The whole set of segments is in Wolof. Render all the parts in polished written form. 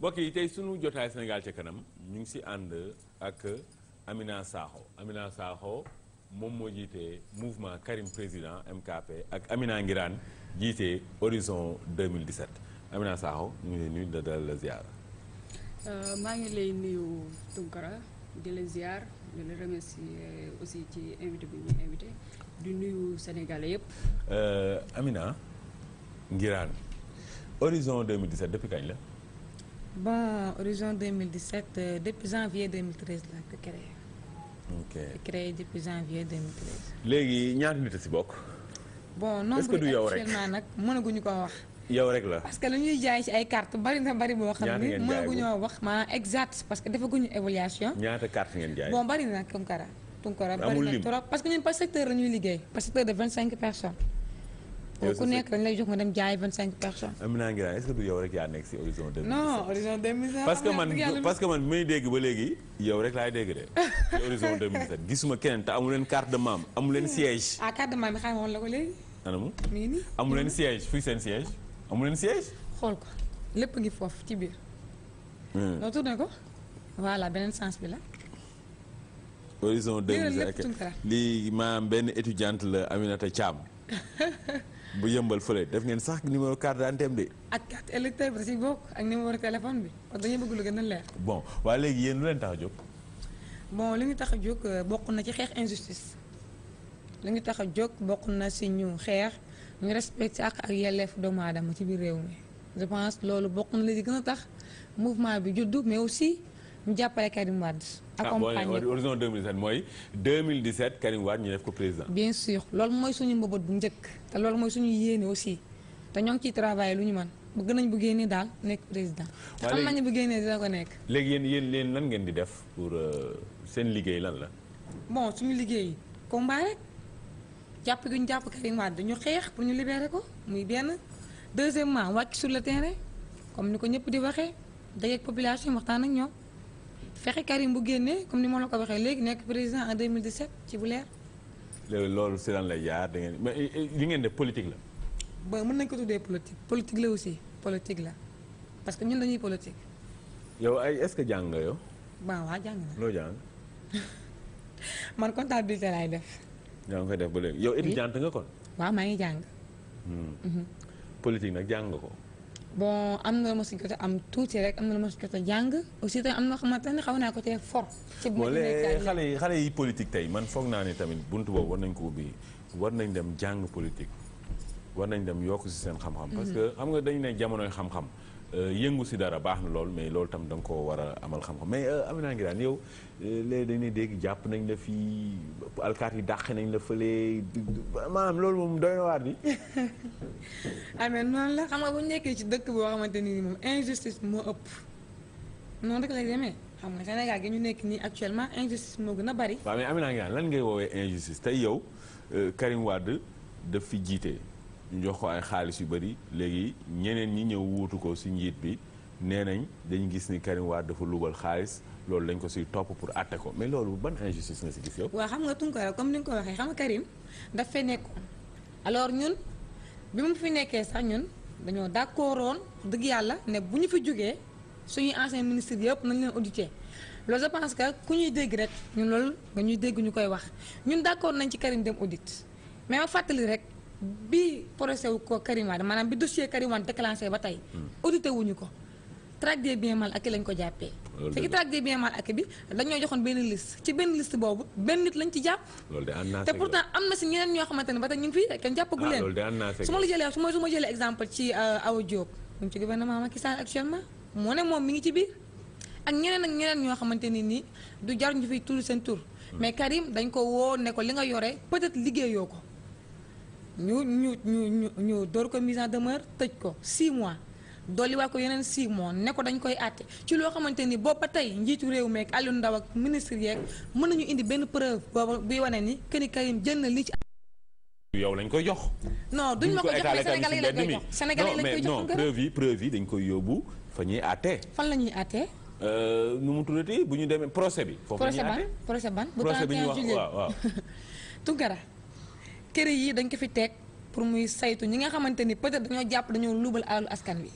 mbokk yi tey sunu jotaay Sénégal ca kanam ñu ngi si ànd ak Amina Sakho Amina Sakho moom moo jiite mouvement Karim Président MKP ak Amina Ngirane jiite Horizon 2017 Amina Sakho ñu ngi lay nuyu da dal la ziar. maa ngi lay nuyu Tunkara di la ziar di la remercier aussi ci invité bi ñuy invité di nuyu Sénégalais yëpp. Amina Ngirane Horizon 2017 depuis kañ la. Bon, Horizon 2017, depuis janvier 2013 la ko créé. ok Créé depuis janvier 2013. léegi ñaata nit a si bokk. Bon nombre est-ce que du yow rek actuellement nag mënaguñu ko wax. yow rek la. parce que lu ñuy jaay ci ay cartes bari na bari boo xam ne mënaguñoo wax ma exact parce que defaguñu évaluation. ñaata carte ngeen jaay. Bon bari na Tunkara. Tunkara bari amul na lim trop parce que ñun par secteur la ñuy liggéey par secteur de 25 personnes. ku nekk dañ lay jox nga dem jaay 25 personnes. Amina Ngirane est-ce que du yow rek yaa nekk si Horizon 2017. non Horizon 2017. parce que man bi may dégg ba léegi yow rek laay dégg de ci Horizon 2017 gisuma keneen te amu leen carte de membre amu leen siège. ah carte de membre bi xam woon la ko léegi. anamu mi ngi nii amu leen siège fuy seen siège amu leen siège. xool ko lépp ngi foofu ci biir. noo tourné ko voilà beneen sens bi la. Horizon 2017 lii maanaam benn étudiante la Aminata Thiam bu yëmbal fële def ngeen sax numéro carte d'identité de. ak carte électeur bi da ci bokk ak numéro téléphone bi parce que dañuy bëgg lu gën a leer. bon waaye léegi yéen lu leen tax a jóg. bon li ñu tax a jóg bokk na ci xeex injustice li ñu tax a jóg bokk na si ñu xeex ñu respecté ak yelleef doomu aadama ci biir réew mi je pense loolu bokk na li ci gën a tax mouvement bi juddu mais aussi ñu jàppale Karim Wade. accompagné ko Horizon 2017 mooy 2017 Karim Wade ñu def ko président. bien sûr loolu mooy suñu mbëbët bu njëkk te loolu mooy suñu yéene aussi te ñoo ngi ciy travaillé lu ñu mën bëgg nañ bu génnee daal nekk président. te xam nañu bu génnee dina ko nekk. léegi yéen lan ngeen di def pour seen liggéey lan la. bon suñu liggéey combat rek jàpp gi ñu jàpp Karim Wade dañu xeex pour ñu libérer ko muy benn deuxièmement wàcc sur le terrain comme ni ko ñëpp di waxee dajeeg population waxtaan ak ñoom. fexe Karim bu génnee comme ni ma la ko waxee léegi nekk président en 2017 ci bu leer. léegi loolu si lan lay jaar da ngeen mais li ngeen def politique la. ba mën nañu ko tuddee politique la aussi politique la parce que ñun dañuy politique. yow est-ce que jàng nga yow. waaw jàng na. loo jàng. man comptabilité laay def. yaa ngi koy def ba léegi yow étudiante nga kon. waaw maa ngi jàng. politique nag jàng nga ko. bon am na ma si jot a am tuuti rek am na ma si jot a jàng aussi tamit am na xamante ne xaw naa ko cee for. ci bu xale yi politique tey man foog naa ne tamit buntu boobu war nañ ko ubbi war nañ dem jàng politique war nañ dem yokk si seen xam-xam. parce que xam nga dañu ne jamonoy xam-xam yëngu si dara baax na lool mais loolu tam da nga koo war a amal xam-xam mais Amina Ngirane yow léegi dañuy dégg jàpp nañ la fii alkaat yi dàq nañ la fële maanaam loolu moom doy na waar di. amee noonu la xam nga bu nekkee ci dëkk boo xamante ni moom injustice moo ëpp noonu rek lay demee xam nga Sénégal gi ñu nekk nii actuellement injustice moo gën a bari. waaw mais Amina Ngirane lan ngay woowee injustice tey yow Karim Wade daf fi jiite ñu jox ko ay xaalis yu bari léegi ñeneen ñi ñëw wuutu ko si njiit bi nee nañ dañu gis ni Karim Wade dafa luubal xaalis loolu dañ ko siy topp pour àtte ko mais loolu ban injustice nga si gis yow. waaw xam nga Tunkara comme ni nga ko waxee xam nga Karim daf fee nekkoon alors ñun. bi mu fi nekkee sax ñun dañoo d'accordoon dëgg yàlla ne bu ñu fi jógee suñuy anciens ministres yëpp nañ leen auditer loolu je pense que ku ñuy dégg rek ñun loolu nga ñuy dégg ñu koy wax ñun d'accord nañ ci Karim dem audit mais ma fàttali rek bi procès wu ko Karim Wade maanaam bi dossier Karim Wade déclenché ba tey audité wuñu ko traque des biens mal acquis lañ ko jàppee te ci traque des biens mal acquis bi dañoo joxoon benn liste ci benn liste boobu benn nit lañ ci jàpp te pourtant am na si ñeneen ñoo xamante ne ba tey ñu ngi fi kenn jàppagu leen su ma la jëlee su ma jëlee exemple ci Awa Diop mu ngi ci gouvernement Macky Sall actuellement moo ne moom mi ngi ci biir ak ñeneen ñoo xamante ni nii du jar ñu fiy tudd seen tur mais Karim dañ ko woo ne ko li nga yore peut-être liggéeyoo ko ñu door ko mise en demeure tëj ko 6 mois dolli waa ko yeneen 6 mois ne ko dañ koy àtte ci loo xamante ni boobu ba tey njiitu réew meeg Aliou Ndao ak ministre yeeg mën nañu indi benn preuve boobu buy wane ni que ni Karim jël na lii ci. yow lañ koy jox. non duñ ma ko jox mais Sénégalais yi lañ koy jox Sénégalais yi lañ koy jox non preuve yi dañ koy yóbbu fa ñuy àtte. fan la ñuy àtte. nu mu tuddati bu ñu demee procès bi. foofu la ñuy àtte procès ban bu procès bi ñu 31 wax juillet waaw waaw. Tunkara kër yi dañ ko fi teg pour muy saytu ñi nga xamante ni peut-être dañoo jàpp dañoo luubal alalu askan wi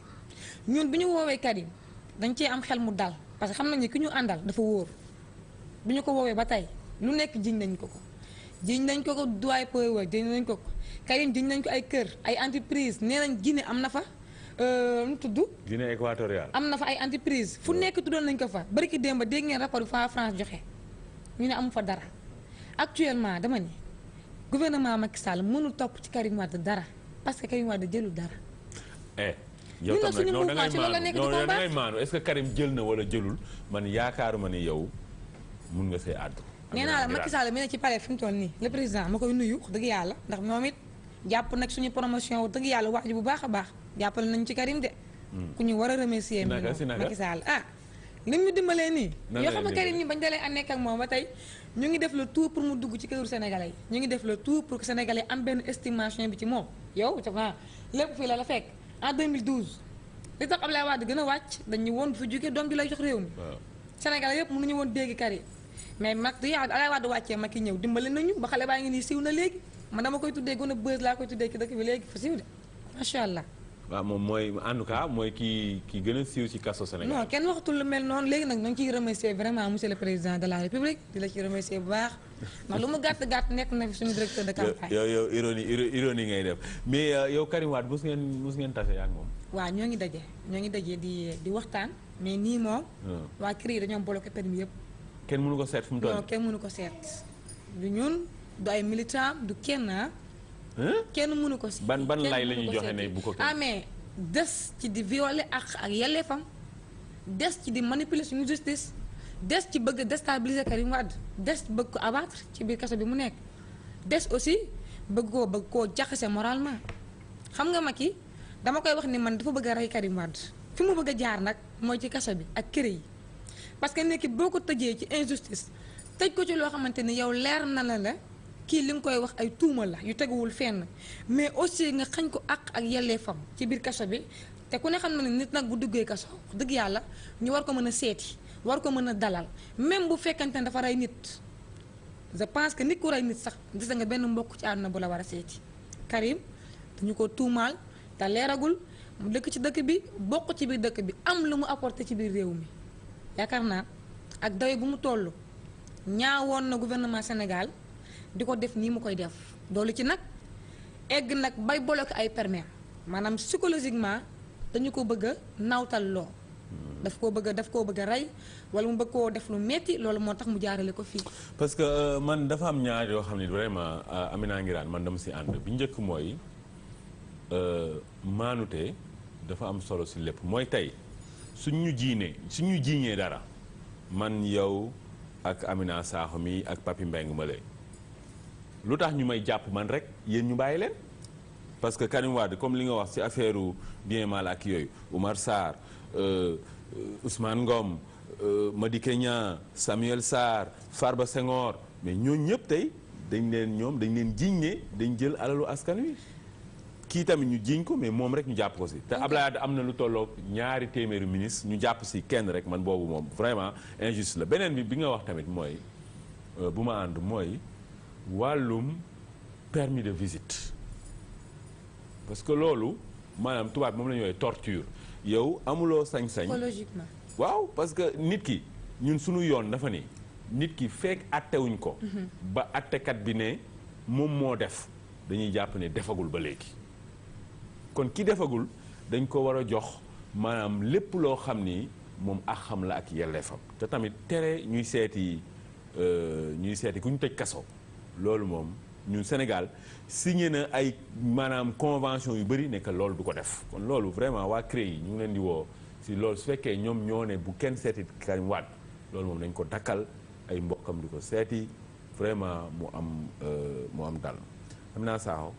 ñun bi ñu woowee Karim dañ cee am xel mu dal parce que xam nañ ni ki ñu àndal dafa wóor bu ñu ko woowee ba tey lu nekk jiñ nañ ko ko jiñ nañ ko ko doy power jiñ nañ ko ko Karim jiñ nañ ko ay kër ay entreprise nee nañ Guinée am na fa nu tudd Guinée équatoriale am na fa ay entreprise fu nekk tuddoon nañ ko fa bari ki démb dégg ngeen rapport bi fa France joxe ñu ne amu fa dara actuellement dama ni gouvernement Macky Sall mënul topp ci Karim Wade dara parce que Karim Wade jëlul dara. yow tam nag non da ngay maanu est-ce que Karim jël na wala jëlul man yaakaaruma ni yow mun nga see àddu. nee naa la Macky Sall mi ne ci palais fi mu toll nii le président ma koy nuyu wax dëgg yàlla ndax moom it jàpp nag suñu promotion wax dëgg yàlla wax ji bu baax a baax jàppale nañu ci Karim de. ku ñu war a remercier. si naka Macky Sall lim ñu dimbalee nii. yoo xam ne Karim ñi bañ dalee a nekk ak moom ba tey ñu ngi def le tout pour mu dugg ci këru sénégalais yi ñu ngi def le tout pour que sénégalais am benn estimation bi ci moom yow lépp fii la fekk en 2012 li tax Abdoulaye Wade gën a wàcc dañu woon bu fi jógee doom ji lay jox réew mi. sénégalais yëpp mënuñu woon dégg Karim mais mag du yàlla Abdoulaye Wade wàccee Macky ñëw dimbali nañu ba xale baa ngi nii siiw na léegi man dama koy tuddee gën a bës laa koy tuddee ki dëkk bi léegi fa siiw de macha allah. waaw moom mooy en tout cas mooy ki gën a siiw ci kaso Sénégal. non kenn waxatul lu mel noonu léegi nag ñu ngi ciy remercier vraiment monsieur le président de la république di la ci remercier bu baax ndax lu mu gàtt nekk na fi suñu directeur de campagne. yow ironie ngay def mais yow Karim Wade mos ngeen tase ak moom. waaw ñoo ngi daje di waxtaan mais nii moom. waa CREI dañoo bloqué permis yëpp. kenn mënu ko seet fu mu toll. non kenn mënu ko seet du ñun du ay militant du kenn kenn mënu ko si. ban lay la ñuy joxe ne bu ko kenn. mais des ci di violer ak yelleefam des ci di manipuler suñu justice des ci bëgg a déstabiliser Karim Wade des bëgg ko abattre ci biir kaso bi mu nekk des aussi bëgg koo jaxase moralement xam nga Macky dama koy wax ni man dafa bëgg a rey Karim Wade fi mu bëgg a jaar nag mooy ci kaso bi ak CREI yi parce que nit ki boo ko tëjee ci injustice tëj ko ci loo xamante ni yow leer na la kii li nga koy wax ay tuuma la yu teguwul fenn mais aussi nga xañ ko ak yelleefam ci biir kaso bi te ku ne xam na ne nit nag bu duggee kaso wax dëgg yàlla ñu war ko mën a seeti war ko mën a dalal même bu fekkante ne dafa rey nit je pense que nit ku rey nit sax gis nga benn mbokk ci àdduna bu la war a seeti Karim dañu ko tuumaal te leeragul mu dëkk ci dëkk bi bokk ci biir dëkk bi am lu mu apporté ci biir réew mi yaakaar naa ak dawe bu mu toll ñaawoon na gouvernement Sénégal di ko def nii mu koy def doolu ci nag egg nag bay bloqué ay permis maanaam psychologiquement dañu ko bëgg a nawtal loo daf koo bëgg a rey wala mu bëgg koo def lu metti loolu moo tax mu jaarale ko fii. parce que man dafa am ñaar yoo xam ne vraiment Amina Ngiraan man dama si ànd bi njëkk mooy maanute dafa am solo si lépp mooy tey suñu jiiñee dara man yow ak Amina Sakho mi ak Papi Mbeng Male lu tax ñu may jàpp man rek yéen ñu bàyyi leen parce que Karim Wade comme li nga wax ci affaire bien mal ak yooyu Oumar Sarr Ousmane Ngom Madické Niang Samuel Sarr Farba Senghor mais ñooñu ñëpp tey dañ leen jiiñ ne dañ jël alalu askan wi kii tamit ñu jiiñ ko mais moom rek ñu jàpp ko ci te Abdoulaye Wade am na lu tolloog 200 ministre ñu jàpp ci kenn rek man boobu moom vraiment injuste la beneen bi nga wax tamit mooy bu ma ànd mooy wàllum permis de visite parce que loolu maanaam tubaab moom la ñuy woowee torture yow amuloo sañ-sañ. psychologiquement. waaw parce que nit ki ñun suñu yoon dafa ni nit ki fekk attewuñ ko. ba attekat bi ne moom moo def dañuy jàpp ne defagul ba léegi kon ki defagul dañ ko war a jox maanaam lépp loo xam ni moom ak xam la ak yelleefam te tamit tere ñuy seeti ku ñu tëj kaso. loolu moom ñun Sénégal signé na ay maanaam convention yu bëri ne que loolu du ko def kon loolu vraiment waa CREI yi ñu ngi leen di woo si loolu su fekkee ñoom ñoo ne bu kenn seeti Karim Wade loolu moom nañ ko dakkal ay mbokkam di ko seeti vraiment mu am dal xam naa Sakho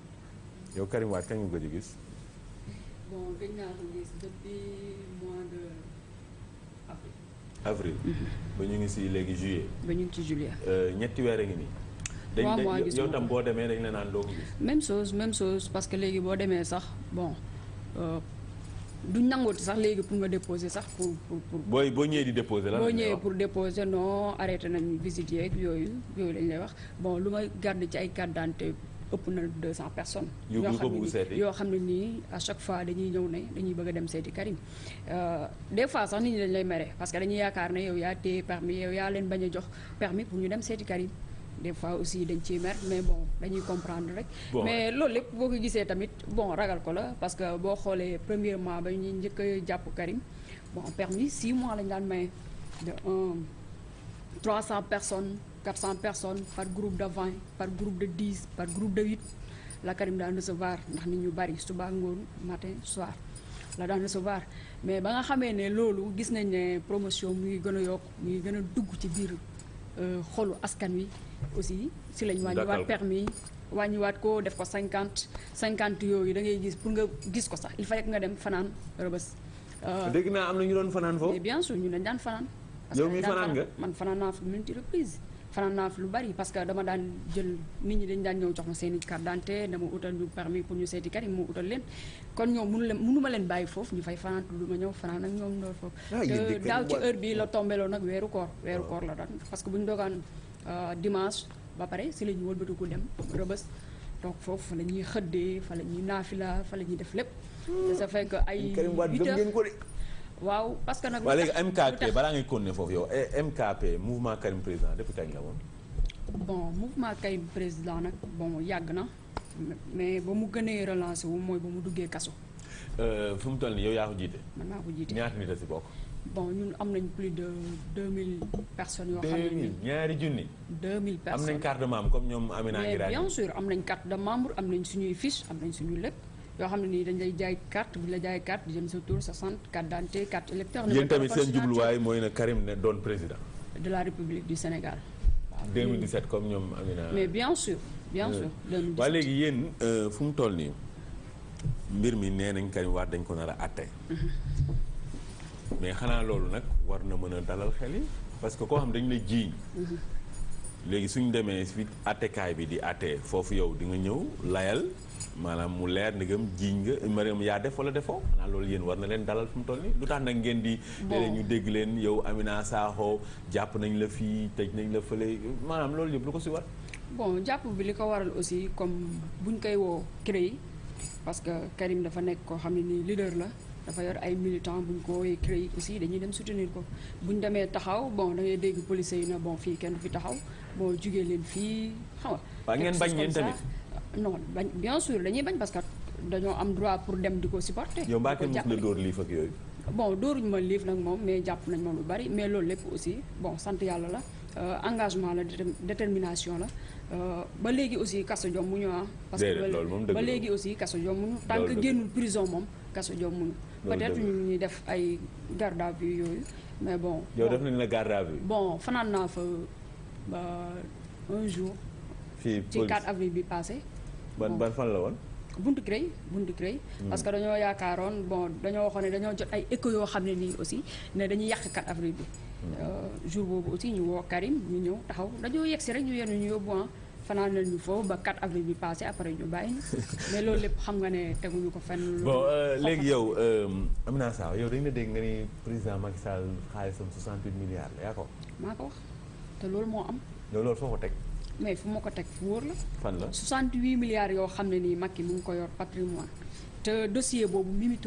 yow Karim Wade kañ nga gëj a gis. bon gëj naa ko gis depuis mois de avril. ba ñu ngi si léegi juillet. ba ñu ngi ci juillet. ñetti weer a ngi nii. yow tam boo demee dañ la naan doo ko gis. même chose parce que léegi boo demee sax bon duñ nangooti sax léegi pour nga déposer sax pour. boo ñëwee di déposer lan boo ñëwee pour déposer non arrêté nañu visite yeeg yooyu lañ lay wax bon lu may garder ci ay carte d'identité ëpp na 200 personnes. yu ko bëgg seeti yoo xam ne nii à chaque fois dañuy ñëw ne dañuy bëgg a dem seeti Karim des fois sax nit ñi dañ lay mere parce que dañuy yaakaar ne yow yaa téye permis yow yaa leen bañ a jox permis pour ñu dem seeti Karim. des fois aussi dañ ciy mer mais bon dañuy comprendre rek. mais loolu lépp boo ko gisee tamit bon ragal ko la parce que boo xoolee premièrement ba ñuy njëkk a jàpp Karim bon permis 6 mois lañu daan maye de 300 personnes 400 personnes par groupe de 20 par groupe de 10 par groupe de 8 la Karim daan recevoir ndax nit ñu bari suba ngoon matin soir la daan recevoir mais ba nga xamee ne loolu gis nañ ne promotion mu ngi gën a yokk mu ngi gën a dugg ci biir xolu askan wi. aussi si lañ wàññiwaat permis wàññiwaat ko def ko 50 yooyu da ngay gis pour nga gis ko sax il fallait que nga dem fanaan Rebeuss. dégg naa am na ñu doon fanaan foofu. mais bien sûr ñu dañ daan fanaan. yow mi fanaan nga man fanaan naa fi multi reprise fanaan naa fi lu bari parce que dama daan jël nit ñi dañ daan ñëw jox ma seen i carte d'identité dama utal ñu permis pour ñu seeti Karim mu utal leen kon ñoom mënu ma leen bàyyi foofu ñu fay fanaan du ma ñëw fanaan ak ñoom loolu foofu. te daaw ci heure bi la tombéloo nag weeru koor la daan parce que bu ñu dogaan dimanche ba pare si la ñu wëlbatiku dem Rebeuss donc foofu fa la ñuy xëddee fa la ñuy naafila fa la ñuy def lépp. ça fait que ay 8 heures waaw parce que nag. waaw léegi MKP balaa ngay continuer foofu yow MKP mouvement Karim président depuis kañ la woon. bon mouvement Karim président nag bon yàgg na mais ba mu gënee relancé wu mooy ba mu duggee kaso. fu mu toll nii yow yaa ko jiite. man maa ko jiite ñaata nit a si bokk. bon ñun am nañ plus de 2000 personnes yoo xam ne 2000 ñaari junni. 2000 personnes am nañ carte de membre comme ñoom Amina mais Ngiraan. bien sûr am nañ carte de membre am nañ suñuy fiche am nañ suñuy lépp yoo xam ne nii dañ lay jaay carte bu ñu la jaay carte jël sa tour sa sant carte d'identité carte électeur. yéen tamit seen jubluwaay mooy na Karim ne doon président. de la République du Sénégal. 2017 comme ñoom Amina. mais bien sûr bien sûr. 2017 waaye léegi yéen fu mu toll nii mbir mi nee nañ Karim Wade dañ ko nar a àtte. mais xanaa loolu nag war na mën a dalal xel yi parce que koo xam dañu lay jiiñ. léegi suñu demee fi àttekaay bi di àtte foofu yow di nga ñëw layal maanaam mu leer ndegam jiiñ nga Mariam yaa def wala defoo xanaa loolu yéen war na leen dalal fu mu toll nii lu tax nag ngeen di. léeg ñu dégg leen yow Amina Sakho jàpp nañ la fii tëj nañ la fële maanaam loolu yëpp lu ko si war. bon jàpp bi li ko waral aussi comme buñ koy woo CREI parce que Karim dafa nekk koo xam ne nii leader la. dafa yor ay militants bu ñu ko woowee CREI aussi dañuy dem soutenir ko bu ñu demee taxaw bon da ngay dégg police yi na bon fii kenn du fi taxaw bon jugee leen fii xam nga. waaw ngeen bañ ngeen tamit. non bañ bien sûr dañuy bañ parce que dañoo am droit pour dem di ko supporter. yow mbaa kenn mos la dóor liif ak yooyu. bon dóoruñu ma liif nag moom mais jàpp nañ ma lu bari mais loolu lépp aussi bon sant yàlla la engagement la détermination la ba léegi aussi kaso jom mu ñu parce que ba léegi aussi kaso jom mu ñu tant que génnul prison moom kaso jom mu ñu peut-être ñu ñuy def ay garde à vue yooyu mais bon. yow def nañ la garde à vue. bon fanaan naa fa ba un jour. fii ci 4 avril bi passé. ban fan la woon. buntu CREI. parce que dañoo yaakaaroon bon dañoo waxoon ne dañoo jot ay écho yoo xam ne nii aussi ne dañuy yàq 4 avril bi. jour boobu aussi ñu woo Karim ñu ñëw taxaw dañoo yegg si rek ñu yenn ñu yóbbu fanaan nañ ñu foofu ba 4 avril bi passé après ñu bàyyi mais loolu lépp xam nga ne teguñu ko fenn. bon léegi yow Amina Sakho yow dañu la dégg nga ni président Macky Sall xaalisam 68 milliards la yaa ko. maa ko wax te loolu moo am. yow loolu foo ko teg. mais fu ma ko teg fu wóor la. fan la 68 milliards yoo xam ne nii Macky mu ngi ko yor patrimoine te dossier boobu Mimi